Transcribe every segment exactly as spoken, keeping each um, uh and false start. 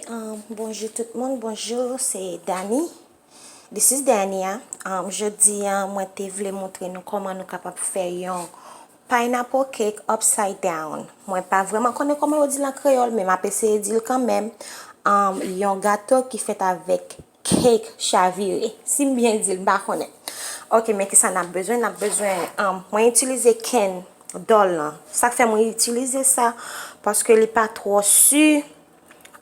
Um, bonjou tout moun, bonjou, se Dani. This is Dania. Um, jodi a, mwen te vle montre nou kòman nou kapab fè yon pineapple cake upside down. Mwen pa vrèman konnen kòman yo di l an kreyòl, men m ap eseye di l kanmenm. Um, yon gato ki fèt avèk cake chavire. Si m byen di l, m pa konnen. Ok, men kisa n ap bezwen? N ap bezwen, um, mwen itilize kenn dòl lan. Sa k fè mwen itilize sa, paske li pa twò si.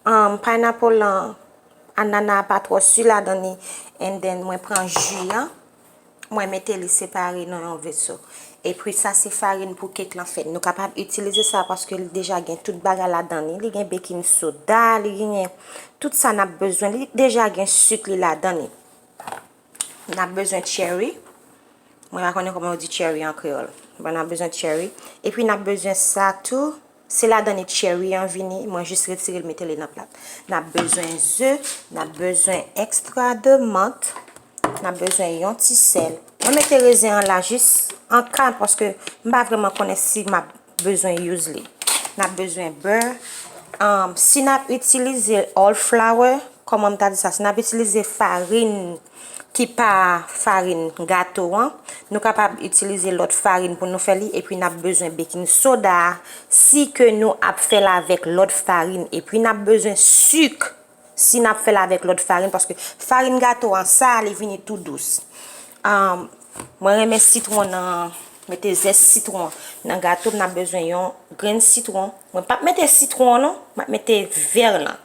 Um, pineapple lan, anana a pa twò si ladan li. And then, mwen pran ji an, mwen mete li separe nan yon veso. Epi sa se farin pou kèk lan fèt. Nou kapab itilize sa paske li deja gen tout bagay ladan li. Li gen baking soda, li gen tout sa n ap bezwen. Li deja gen sik li ladan li. N ap bezwen cherry. Mwen pa konnen kòman yo di cherry an kreyòl. Bon, n ap bezwen cherry. Epi n ap bezwen sa tou. Se ladan li cherry an vini. Mwen jis retire l, mete li nan plat. N ap bezwen ze. N ap bezwen extra de menthe. N ap bezwen yon ti sèl. Mwen mete rezen an la jis an ka paske m pa vrèman konnen si m ap bezwen use li. N ap bezwen bè. Um, si n ap itilize all flour, kòman m ta di sa? Si n ap itilize farin ki pa farin gato an, nou kapab itilize lòt farin pou nou fè li, epi n ap bezwen baking soda, si ke nou ap fè l avèk lòt farin, epi n ap bezwen sik, si n ap fè l avèk lòt farin, paske farin gato an sa, li vini tou dous. Um, mwen renmen sitwon nan, mete zès sitwon nan gato m, n ap bezwen yon grenn sitwon. Mwen p ap mete sitwon an non, m ap mete vè lan.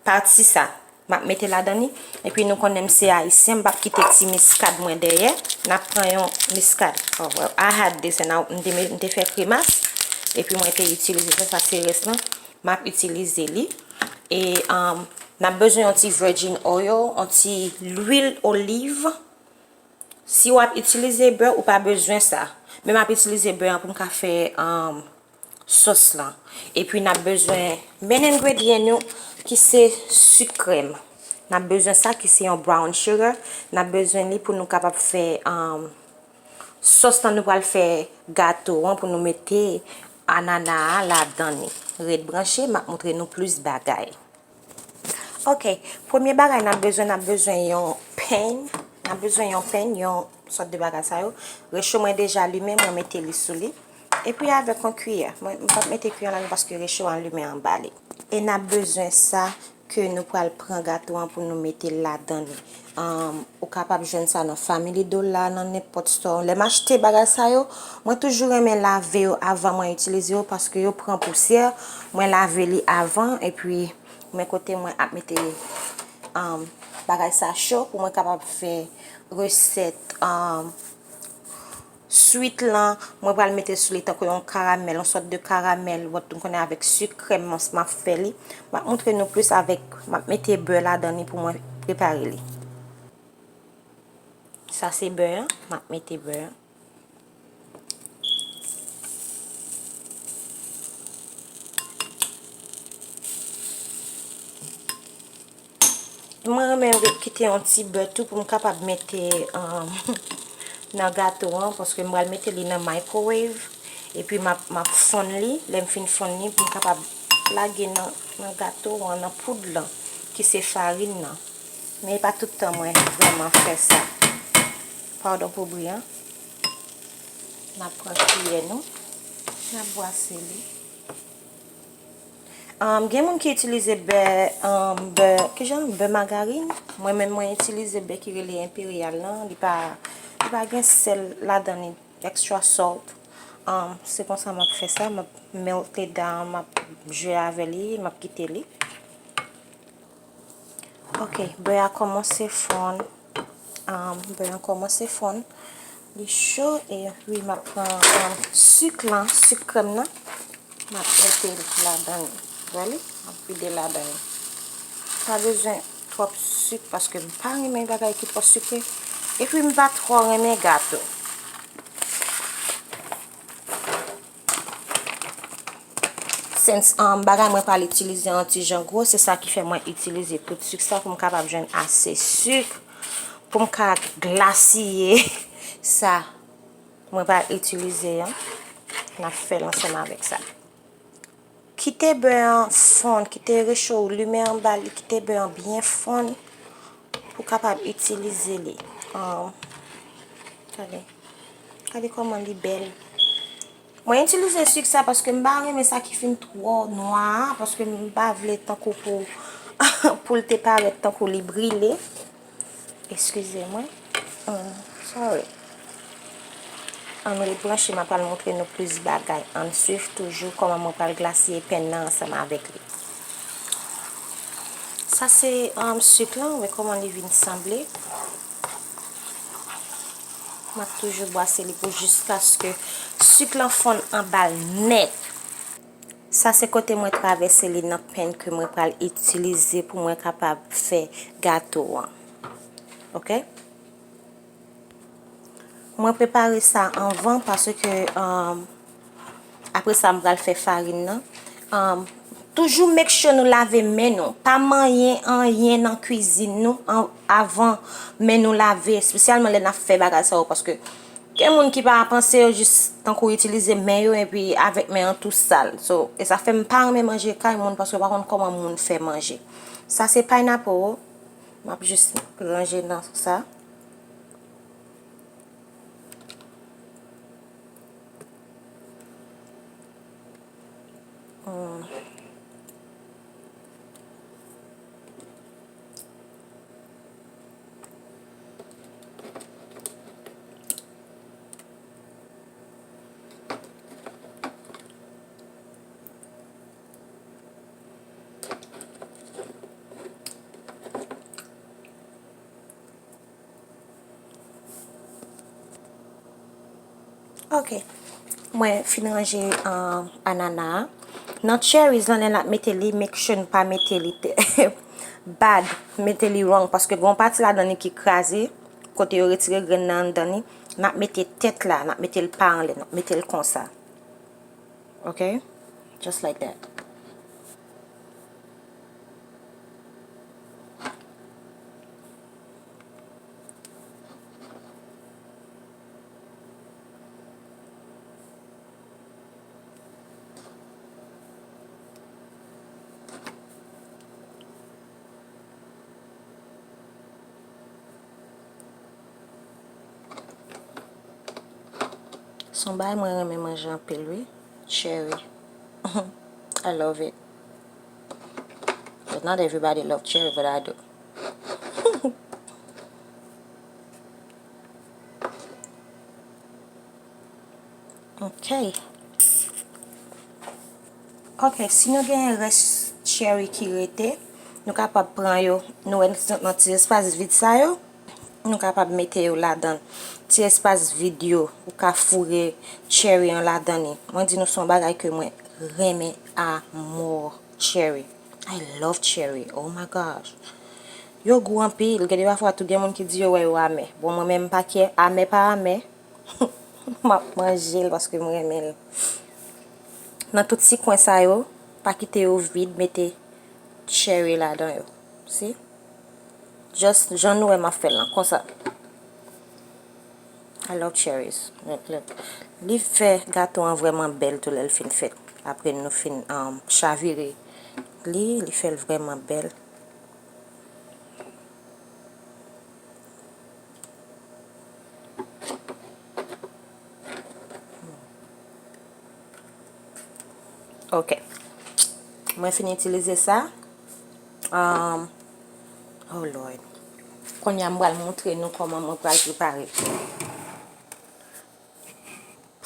Pati sa, m ap mete ladan li. Epi nou konnen m se ayisyen, m p ap kite ti miskad mwen dèyè. N ap pran yon miskad. Oh, well, I had this and I, m te, me- m te fè kremas. Epi mwen te itilize sa, sa se rès lan. M ap itilize li. E, um, n ap bezwen yon ti virgin oil, yon ti lwil oliv. Si w ap itilize bè, ou pa bezwen sa. Men m ap itilize bè an pou m ka fè, um, sòs lan. Epi n ap bezwen main ingredient nou ki se sik krèm. N ap bezwen sa ki se yon brown sugar. N ap bezwen li pou nou kapab fè, um, sòs lan nou pral fè gato an pou nou mete anana a ladan li. Ret branche, m ap montre nou plis bagay. Ok, premye bagay n ap bezwen, n ap bezwen yon pèny. N ap bezwen yon pèny, yon sòt de bagay sa yo. Recho mwen deja limen, mwen mete li sou li. Epi avèk yon kiyè. Mwen, m p ap mete kiyè la non paske recho an limen anba li. E n ap bezwen sa ke nou pral pran gato an pou nou mete l ladan li. Um, ou kapab jwenn sa nan Family Dollar, nan nenpòt store. Lè m achte bagay sa yo, mwen toujou renmen lave yo avan mwen itilize yo paske yo pran pousyè. Mwen lave li avan, epi men kote mwen ap mete, um, bagay sa cho pou mwen kapab fè resèt, um, swit lan. Mwen pral mete sou li tankou yon karamèl, yon sòt de karamèl. Wòt, nou konnen avèk sik krèm m ap fè li. M ap montre nou plis avèk, m ap mete bè ladan li pou mwen prepare li. Sa se bè an, m ap mete bè an. Mwen renmen kite yon ti bè tou pou m kapab mete, um, nan gato an, paske m pral mete li nan microwave. Epi m ap, m ap fonn li. Lè m fin fonn li, pou m kapab lage nan, nan gato an, nan poud lan, ki se farin nan. Men e pa tout tan mwen vrèman fè sa. Padon pou bri an. N ap pran kiyè nou. N ap bwase li. Um, gen moun ki itilize bè, um, bè, kijan? Bè magarine. Mwen menm, mwen itilize bè ki rele Imperial lan. Li pa, li pa gen sèl ladan li, extra salt. Um, se konsa m ap fè sa. M ap melt it down, m ap jwe avè li, m ap kite li. Ok, bè a kòmanse fonn. Um, bè a kòmanse fonn. Li cho, epi m ap pran, um, sik lan, sik krèm nan. M ap mete l ladan li. Wè li? M ap vide ladan li. Pa bezwen twòp sik paske m pa renmen bagay ki twò sikre. Epi m pa twò renmen gato. Since, um, bagay mwen pral itilize an ti jan gwo, se sa ki fè mwen itilize tout sik sa pou m kapab jwenn ase sik pou m ka glasiye sa mwen pral itilize an. N ap fè l ansanm avèk sa. Ok, Kite bè an fonn, kite recho w limen anba li, kite bè an byen fonn pou w kapab itilize li. Ahn, gade, gade kòman li bèl. Mwen itilize sik sa paske m pa renmen sa ki fin twò nwa a, paske m pa vle tankou pou, pou l te parèt tankou li brile. Eskize mwen. Hum, sorry. Ann rebranche, m ap al montre nou plis bagay. Ann swiv toujou kòman mwen pral glasiye pen nan ansanm avèk li. Sa se, um, sik lan, wè kòman li vin sanble. M ap toujou bwase li pou jiskaske sik lan fonn anba l nèt. Sa se kote mwen travèse li nan pen ke mwen pral itilize pou mwen kapab fè gato an. Oke? Mwen prepare sa anvan paske, um, apre sa m pral fè farin nan. Um, toujou make sure nou lave men nou. Pa manyen anyen nan kwizin nou an, avan men nou lave, espesyalman lè n ap fè bagay sa yo, paske gen moun ki pa panse, yo jis tankou itilize men yo epi avèk men an tou sal. So, e sa fè m pa renmen manje kay moun paske yo pa konn kòman moun fè manje. Sa se pineapple, m ap jis ranje nan sa. Hmm. Ok. Mwen fin ranje, um, anana a. Nan cherries lan, lè n ap mete li, make sure n pa mete li te-, bad, mete li wrong, paske gen yon pati ladan li ki kraze, kote yo retire grenn nan anndan li. N ap mete tèt la, n ap mete l pa anlè, n ap mete l konsa. Ok? Just like that. Se yon bagay mwen renmen manje anpil wi, cherry. I love it. But not everybody love cherry, but I do. Ok. Ok, si nou gen rès cherry ki rete, nou kapab pran yo, nou wè nan ti espas vid sa yo, nou kapab mete yo ladan. Ti espas vid yo, ou ka foure cherry an ladan li. Mwen di nou se yon bagay ke mwen renmen a mò, cherry. I love cherry. Oh my gosh. Yo gou anpil. Gen de pafwa tou gen moun ki di yo wè yo amè. Bon, mwen menm m pa kè, amè pa amè. M ap manje l paske m renmen l. Nan tout ti kwen sa yo, pa kite yo vid, mete cherry ladan yo. See? Just jan nou wè m ap fè l lan, konsa. I love cherries. Look, look. Li fè gato an vrèman bèl tou lè l fin fèt. Apre nou fin, um, chavire li, li fè l vrèman bèl. Ok. Mwen fin itilize sa. Um, oh Lord. Kounye a m pral montre nou kòman mwen pral prepare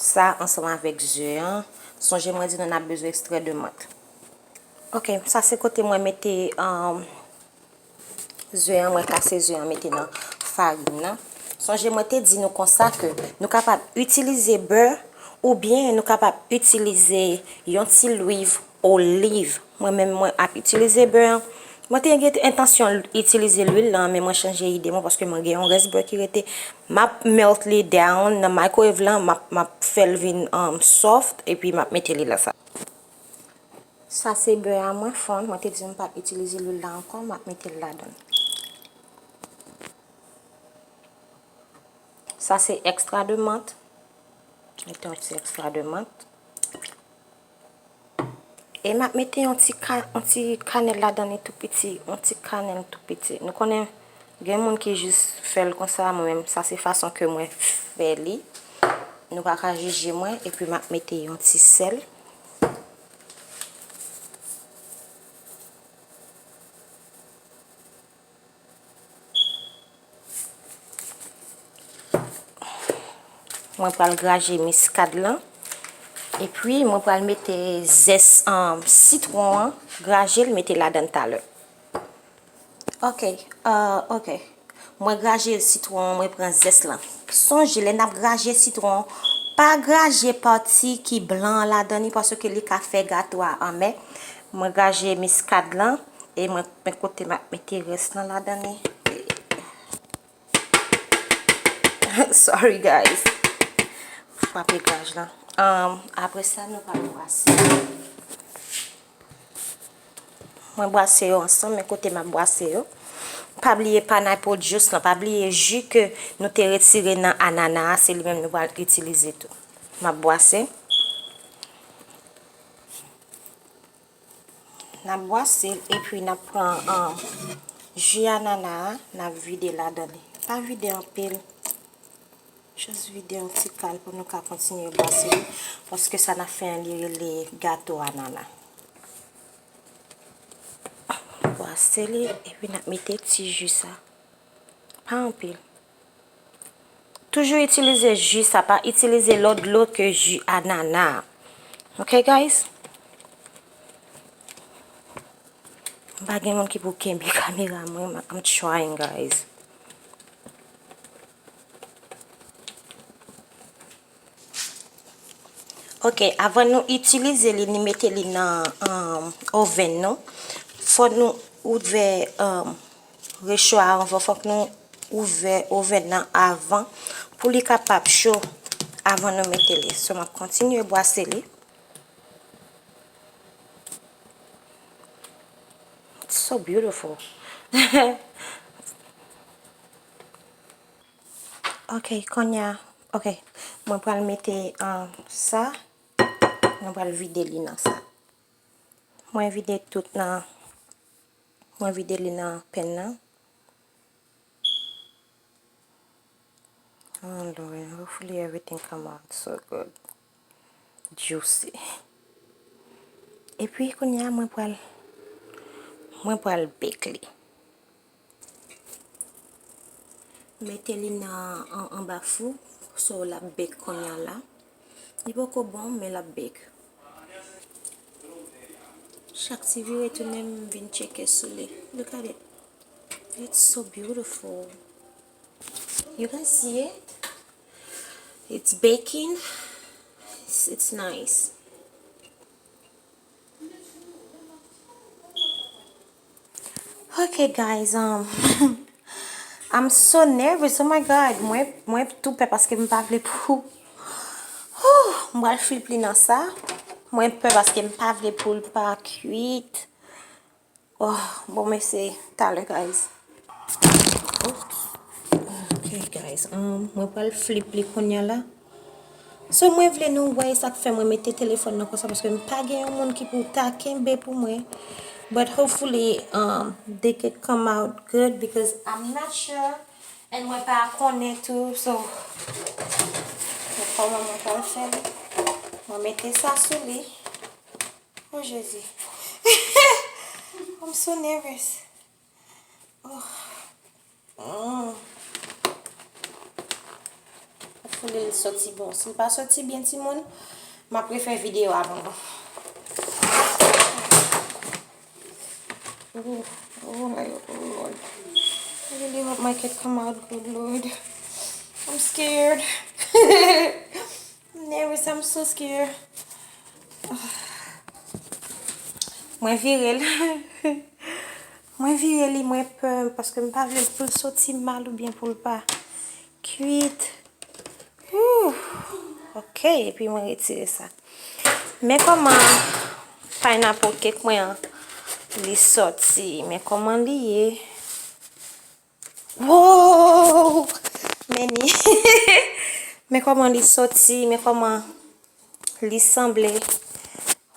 sa ansanm avèk ze an. Sonje mwen di nou n ap bezwen ekstrè de mant. Ok, sa se kote mwen mete, um, ze an, mwen kase ze an, mete nan farin nan. Sonje mwen te di nou konsa ke nou kapab itilize bè oubyen nou kapab itilize yon ti lwiv oliv. Mwen menm, mwen ap itilize bè an. Mwen te gen entansyon itilize lwil lan, men mwen chanje ide mwen paske mwen gen yon rès bè ki rete. M ap melt li down nan microwave lan, m ap, m ap fè l vin, um, soft, epi m ap mete li la sa. Sa se bè a mwen fonn, mwen te di m p ap itilize lwil la ankò, m ap mete l ladan. Sa se extra de menthe. Mete yon ti extra de menthe. E m ap mete yon ti ka, yon ti kanèl ladan li tou piti, yon ti kanèl tou piti. Nou konnen gen moun ki jis fè l konsa, mwen menm, sa se fason ke mwen fè li. Nou pa ka jije mwen, epi m ap mete yon ti sèl. Mwen pral graje miskad lan. Epi, mwen pral mete zès, um, sitwon an, graje l, mete ladan talè. Ok, uh, ok. Mwen graje sitwon an, mwen pran zès lan. Sonje, lè n ap graje sitwon an, pa graje pati ki blan an ladan li, paske li ka fè gato a anmè. Mwen graje miskad lan, e mwen, men kote m ap mete rès lan ladan li. Sorry, guys. Frape graj lan. Um, apre sa, nou pral brase. Mwen brase yo ansanm, men kote m ap brase yo. Pa bliye pineapple juice lan, pa bliye ji ke nou te retire nan anana a, se li menm nou pral itilize tou. M ap brase. N ap bwase l, epi n ap pran, um, ji anana a, n ap vide ladan li. Pa vide anpil. Jis vide yon ti kal pou nou ka kontinye bwase li, paske sa n ap fè an, li rele gato anana. Bwase li, epi n ap mete ti ji sa. Pa anpil. Toujou itilize ji sa, pa itilize lòt dlo ke ji anana. Ok, guys? M pa gen moun ki pou kenbe kamera mwen, I'm trying, guys. Ok, avan nou itilize li, ni mete li nan, um, oven nou, fò nou ouvè, um, recho a anvan, fòk nou ouvè oven nan avan pou li kapab cho avan nou mete li. So, m ap kontinye bwase li. It's so beautiful. Ok, kounye a, ok, mwen pral mete, um, sa, mwen pral vide li nan sa. Mwen vide tout nan, mwen vide li nan pen nan. Oh Lord, hopefully everything come out so good. Juicy. Epi kounye a mwen pral, mwen pral bake li. Mete li nan, an, anba fou, so l ap bake kounye a la. Li poko bon, men l ap bake. Chak ti vire tounen, m vin tcheke sou li. Look at it. It's so beautiful. You guys see it? It's baking. It's, it's nice. Ok, guys, um, I'm so nervous. Oh my God. Mwen, mwen tou pè paske m pa vle pou, Whew, m pral flip li nan sa. Mwen pè paske m pa vle pou l pa kwit. Oh, bon, m eseye talè, guys. Oops. Ok, guys. Um, mwen pral flip li kounye a la. So, mwen vle nou wè sa k fè mwen mete telefòn nan konsa, paske m pa gen yon moun ki pou ta kenbe pou mwen. But hopefully, um, they could come out good because I'm not sure. And mwen pa konnen tou, so, men kòman mwen pral fè li. Mwen mete sa sou li. Oh, Jezi. I'm so nervous. Oh. Mm. Hopefully li soti bon. Si l pa soti byen, timoun, m ap refè videyo a pou nou. Oh, oh my, oh Lord. I really hope my cake come out good, Lord. I'm scared. I'm nervous, I'm so scared. Mwen vire l. Mwen vire li, mwen pè, paske m pa vle pou l soti mal oubyen pou l pa kwit. Whew. Ok, epi mwen retire sa. Men kòman pineapple cake mwen an, li soti. Men kòman li ye. Wow! Men ni. Men kòman li soti, men kòman li sanble.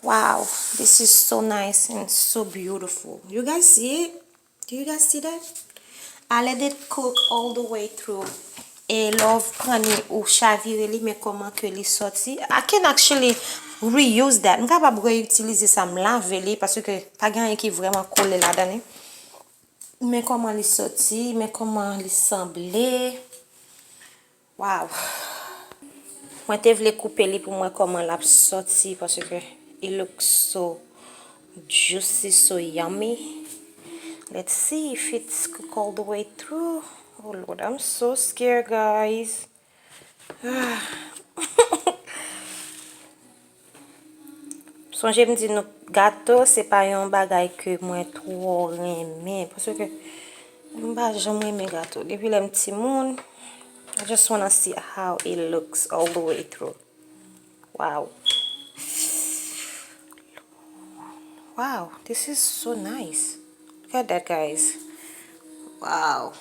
Wow, this is so nice and so beautiful. You guys see it? Do you guys see that? I let it cook all the way through. E lè w pran li ou chavire li, men kòman ke li sòti. I can actually reuse that. M kapab reyitilize sa, m lave li, paske pa gen anyen ki vrèman kole ladan li. Men kòman li sòti, men kòman li sanble. Wow. Mwen te vle koupe li pou m wè kòman l ap sòti, paske it looks so juicy, so yummy. Let's see if it's cook all the way through. Oh Lord, I'm so scared, guys. Sonje m di nou, gato se pa yon bagay ke mwen twò renmen, paske m pa janm renmen gato. Depi lè m timoun, I just wanna see how it looks all the way through. Wow. Wow, this is so nice. Look at that, guys. Wow.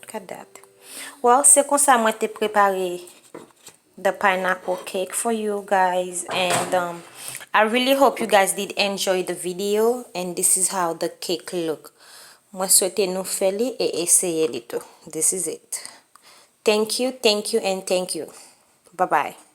Look at that. Well, se konsa mwen te prepare the pineapple cake for you guys, and um, I really hope you guys did enjoy the video, and this is how the cake look. Mwen swete nou fè li e eseye li tou. This is it. Thank you, thank you, and thank you. Bye bye.